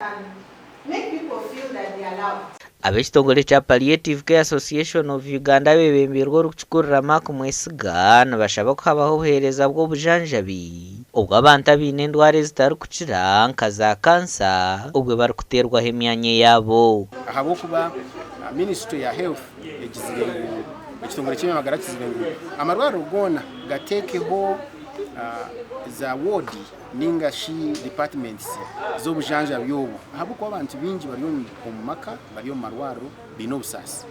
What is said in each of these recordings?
can make people feel that they are loved. Ab'ekitongore kya Palliative Care Association of Uganda abeebembeirwe orikukikurira Mark Mwesiga nibashaba ku habaho obuheereza bw'obujanjabi obw'abantu abaine endwara ezitarikukira nka za kansa obwo barikuteerwaho emyanya eyaabo. Ahabw'okuba minisiture ya health egizire ngu ekitongore ky'eby'amagara kizire ngu amarwariro goona gateekeho za woodi ninga shi departments z'obujanjabi obu ahabw'okuba abantu baingi bari omu maka bari omu marwariro baine obusaasi.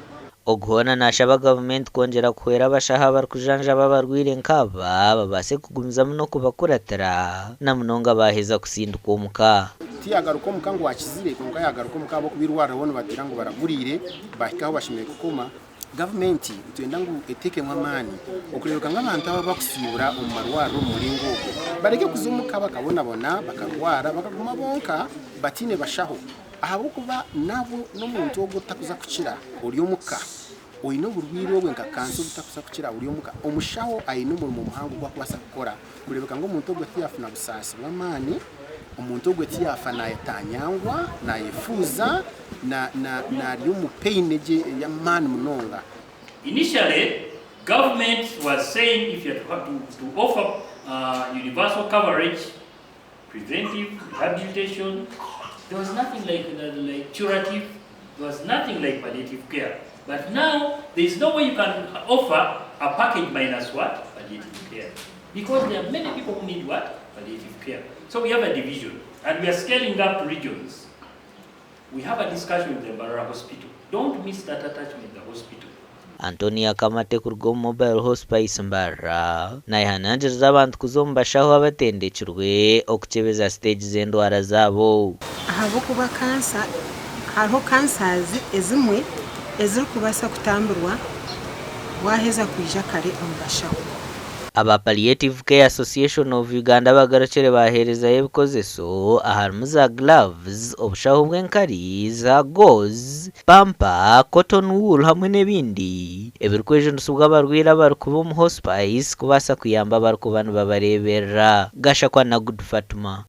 Ogu hoona naashaba gavumenti kwongyera kuhwera abashaho abarikujanjaba abarwaire nk'aba babaase kugumizamu n'okubakuratira na munonga baaheza kusindikwa omuka. Tiyagaruka omuka ngu akizire kwonka yagaruka omuka ahabw'okuba eirwariro bo nibagira ngu baraguriire bahika ahu bashemereire kukoma. Gavumenti nitwenda ngu eteekemu amaani okureebeka ngu abantu aba abakusiibura omu marwariro omu muringo ogwo bareke kuza omuka bakabonabona bakarwara bakaguma bonka bataine bashaho ahabw'okuba nabwo n'omuntu ogwo otakuza kukira ori omuka oine oburwaire obwe nka kansa obutakuza kukira ori omuka omushaho aine omurimo muhango ogu arikubaasa kukora kureebeka ngu omuntu ogwo tiyafuna busaasi bw'amaani, omuntu ogwo tiyafa naayetanyangwa, naayefuuza, nari omu pain egi ey'amaani munonga. Initially, government was saying if you are to, to offer universal coverage, preventive, rehabilitation, there was nothing like, like curative, there was nothing like palliative care. But now, there is no way you can offer a package minus what? Palliative care. Because there are many people who need what? Palliative care. So we have a division, and we are scaling up regions. We have a discussion with the Mbarara Hospital. Don't miss that attachment, the hospital. Antonia Kamate kuruga omu Mobile Hospice Mbarara nayehanangiriza abantu kuza omu bashaho abatendekirwe okukyebeza siteegi z'endwara zaabo. Ahabw'okuba kansa, hariho cancers ezimwe ezirikubaasa kutambirwa waaheza kwija kare omu bashaho. Aba Palliative Care Association of Uganda bagarukire baheerezayo ebikozeso aharimu za gloves, obushaho bw'enkari, za gauze, pamper, cotton wool hamwe n'ebindi ebirikwejunisibwa abarwaire abarikuba omu hospice kubaasa kuyamba abarikuba nibabareeberera. Gashakwa Nagud Fatuma.